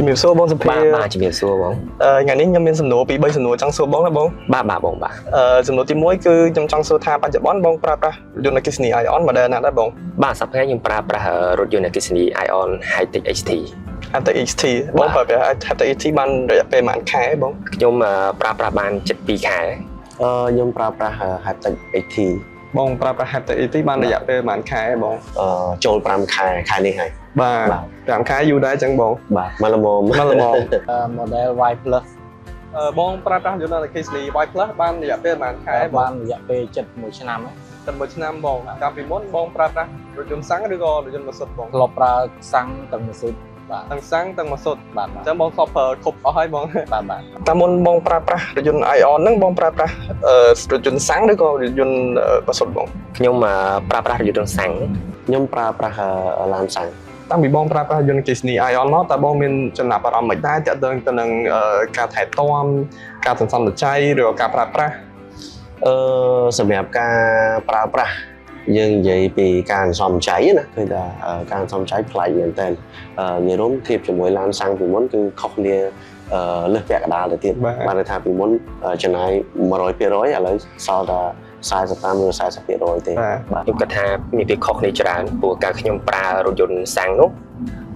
ជំរាបសួរបងសុភា។ បាទបាទជំរាបសួរបង។ ថ្ងៃនេះខ្ញុំមានសំណួរពី3សំណួរចង់សួរបងណាបង។ បាទបាទបងបាទ។ សំណួរទី1គឺខ្ញុំចង់សួរថាបច្ចុប្បន្នបងប្រើប្រាស់រថយន្តអគ្គិសនី Aion model ណាដែរបង? បាទសប្តាហ៍ខ្ញុំប្រើប្រាស់រថយន្តអគ្គិសនី Aion Hytec XT។ Hytec XT បងប្រើប្រាស់ Hytec XT បានរយៈពេលប៉ុន្មានខែបង? ខ្ញុំប្រើប្រាស់បាន72ខែ។ ខ្ញុំប្រើប្រាស់ Hytec XT។ បងប្រើប្រាស់ Hytec XT បានរយៈពេលប៉ុន្មានខែបង? ចូល5ខែខែនេះហើយ។ បាទ បាទ 5ខែយូរដែរចឹងបង? បាទមកល្មម។ មកល្មម។ Model Y Plus។ បងប្រើប្រាស់រថយន្តអគ្គិសនី Y Plus បានរយៈពេលប៉ុន្មានខែបង? បានរយៈពេល71ឆ្នាំហើយ។ តែមួយឆ្នាំបងកាលពីមុនបងប្រើប្រាស់រថយន្តសាំងឬក៏រថយន្តម៉ាស៊ុតបង? ធ្លាប់ប្រើសាំងទាំងម៉ាស៊ីនបាទ។ ទាំងសាំងទាំងម៉ាស៊ុត? បាទបាទ។ អញ្ចឹងបងធ្លាប់ប្រើគ្រប់អស់ហើយបង? បាទបាទ។ តាមមុនបងប្រើប្រាស់រថយន្ត Aion ហ្នឹងបងប្រើប្រាស់រថយន្តសាំងឬក៏រថយន្តម៉ាស៊ុតបង? ខ្ញុំប្រើប្រាស់រថយន្តសាំង។ ខ្ញុំប្រើប្រាស់ឡានសាំង។ តាំងពីបងប្រើប្រាស់រថយន្តអគ្គិសនី Aion មកតើបងមានចំណាប់អារម្មណ៍មិនដែរទាក់ទងទៅនឹងការថែទាំការសន្សំសំចៃឬក៏ការប្រើប្រាស់? សម្រាប់ការប្រើប្រាស់យើងនិយាយពីការសន្សំចៃណាឃើញថាការសន្សំចៃប្លែកមែនតើនិយាយរួមធៀបជាមួយឡានសាំងពីមុនគឺខុសគ្នាលើសពាក់កណ្ដាលទៅទៀតបានន័យថាពីមុនចំណាយ100%ឥឡូវសល់តែ45ឬ40%ទេ បាទ។ បាទ។ ខ្ញុំគិតថាមានភាពខុសគ្នាច្រើនព្រោះកាលខ្ញុំប្រើរថយន្តសាំងនោះ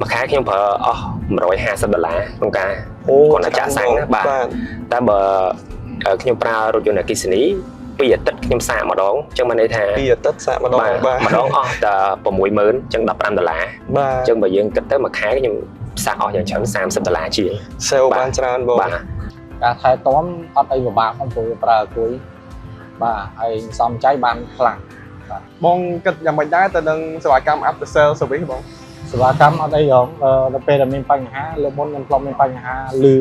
មួយខែខ្ញុំប្រើអស់150ដុល្លារក្នុងការ អូ គាត់តែចាក់សាំងណាបាទ។ បាទ។ តែបើខ្ញុំប្រើរថយន្តអគ្គិសនីពីរអាទិត្យខ្ញុំសាកម្ដងអញ្ចឹងបានន័យថា ពីរអាទិត្យសាកម្ដង បាទ បាទ។ ម្ដងអស់តែ60000អញ្ចឹង15ដុល្លារ។ បាទ។ អញ្ចឹងបើយើងគិតទៅមួយខែខ្ញុំសាកអស់យ៉ាងច្រើន30ដុល្លារជាង។ save បាទ បានច្រើនបង។ បាទ។ ការថែទាំអត់អីពិបាកផងព្រោះវាប្រើអគុយបាទហើយសំចៃបានខ្លាំង។ បងគិតយ៉ាងម៉េចដែរទៅនឹងសេវាកម្ម after sale service បង? សេវាកម្មអត់អីហងដល់ពេលដែលមានបញ្ហាលើកមុនខ្ញុំធ្លាប់មានបញ្ហាលឺ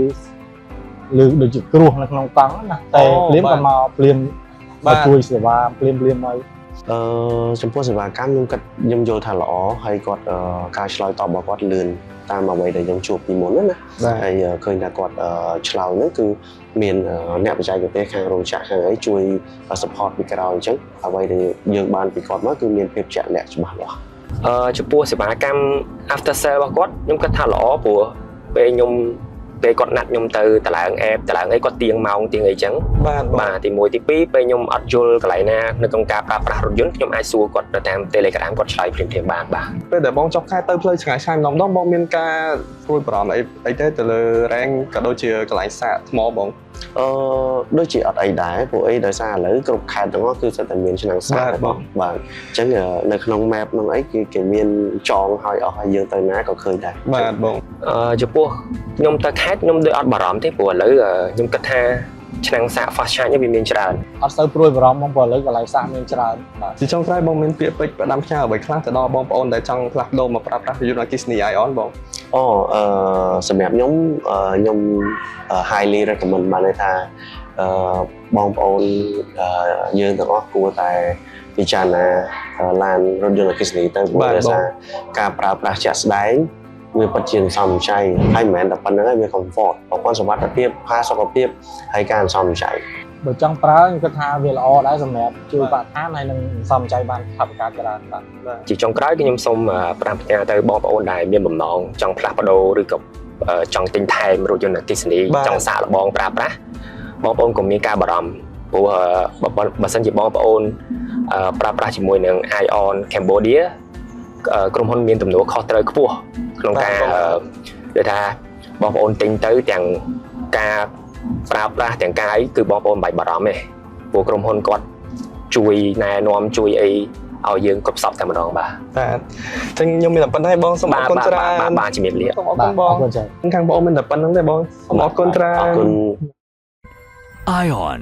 លឺដូចជាគ្រោះនៅក្នុងកង់ណាតែភ្លាមក៏មកភ្លាម បាទ មកជួយសេវាភ្លាមភ្លាមមក ចំពោះសេវាកម្មខ្ញុំគិតខ្ញុំយល់ថាល្អហើយគាត់ការឆ្លើយតបរបស់គាត់លឿនតាមអ្វីដែលខ្ញុំជួបពីមុនណាណា បាទ។ ហើយឃើញថាគាត់ឆ្លើយហ្នឹងគឺមានអ្នកបច្ចេកទេសខាងរោងចក្រខាងអីជួយ support ពីក្រោយអញ្ចឹងអ្វីដែលយើងបានពីគាត់មកគឺមានភាពជាក់លាក់ច្បាស់លាស់។ ចំពោះសេវាកម្ម after sale របស់គាត់ខ្ញុំគិតថាល្អព្រោះពេលខ្ញុំពេលគាត់ណាត់ខ្ញុំទៅតឡើង app តឡើងអីគាត់ទៀងម៉ោងទៀងអីចឹង បាទបង។ បាទទី1ទី2ពេលខ្ញុំអត់យល់កន្លែងណានៅក្នុងការប្រើប្រាស់រថយន្តខ្ញុំអាចសួរគាត់ទៅតាម Telegram គាត់ឆ្លើយភ្លាមៗបានបាទ។ ពេលដែលបងចុះខែទៅផ្លូវឆ្ងាយឆ្ងាយម្ដងម្ដងបងមានការព្រួយបារម្ភអីអីទេទៅលើរ៉េងក៏ដូចជាកន្លែងសាកថ្មបង? ដូចជាអត់អីដែរព្រោះអីដោយសារឥឡូវគ្រប់ខេត្តទាំងអស់គឺសុទ្ធតែមានឆ្នាំងសាក បាទបង។ បាទអញ្ចឹងនៅក្នុង map ហ្នឹងអីគឺគេមានចងឲ្យអស់ហើយយើងទៅណាក៏ឃើញដែរ។ បាទបង។ ចំពោះខ្ញុំទៅខេត្តខ្ញុំដូចអត់បារម្ភទេព្រោះឥឡូវខ្ញុំគិតថាឆ្នាំងសាក fast charge នេះវាមានច្រើន។ អត់សូវព្រួយបារម្ភបងព្រោះឥឡូវកន្លែងសាកមានច្រើនបាទ។ ជាចុងក្រោយបងមានពាក្យពេចន៍ផ្ដាំផ្ញើអ្វីខ្លះទៅដល់បងប្អូនដែលចង់ផ្លាស់ប្ដូរមកប្រើប្រាស់រថយន្តអគ្គិសនី Aion បង? អូសម្រាប់ខ្ញុំខ្ញុំ highly recommend បានន័យថាបងប្អូនយើងទាំងអស់គួរតែពិចារណាឡានរថយន្តអគ្គិសនីទៅព្រោះដោយសារការប្រើប្រាស់ជាក់ស្ដែងវាពិតជាសំចៃហើយមិនមែនតែប៉ុណ្្នឹងទេវា comfort ប្រព័ន្ធសុវត្ថិភាពផាសុកភាពហើយការសំចៃ។ បើចង់ប្រើខ្ញុំគិតថាវាល្អដែរសម្រាប់ជួយបរិស្ថានហើយនឹងសំចៃបានថវិកាច្រើនបាទ។ បាទ។ ជាចុងក្រោយខ្ញុំសូមផ្ដាំផ្ញើទៅបងប្អូនដែលមានបំណងចង់ផ្លាស់ប្ដូរឬក៏ចង់ទិញថែមរថយន្តអគ្គិសនី បាទ ចង់សាកល្បងប្រើប្រាស់បងប្អូនកុំមានការបារម្ភព្រោះបើសិនជាបងប្អូនប្រើប្រាស់ជាមួយនឹង Aion Cambodia ក្រុមហ៊ុនមានទំនួលខុសត្រូវខ្ពស់ក្នុងការដូចថាបងប្អូនទិញទៅទាំងការប្រើប្រាស់ទាំងការអីគឺបងប្អូនមិនបាច់បារម្ភទេព្រោះក្រុមហ៊ុនគាត់ជួយណែនាំជួយអីឲ្យយើងគ្រប់សពតែម្ដងបាទ។ បាទអញ្ចឹងខ្ញុំមានតែប៉ុណ្្នេះបងសូមអរគុណច្រើ បាទ ន បាទជំរាបលា។ សូមអរគុណបង។ អរគុណច្រើន។ ខាងបងមានតែប៉ុណ្្នឹងទេបងសូមអរគុណច្រើន។ អរគុណ។ Aion.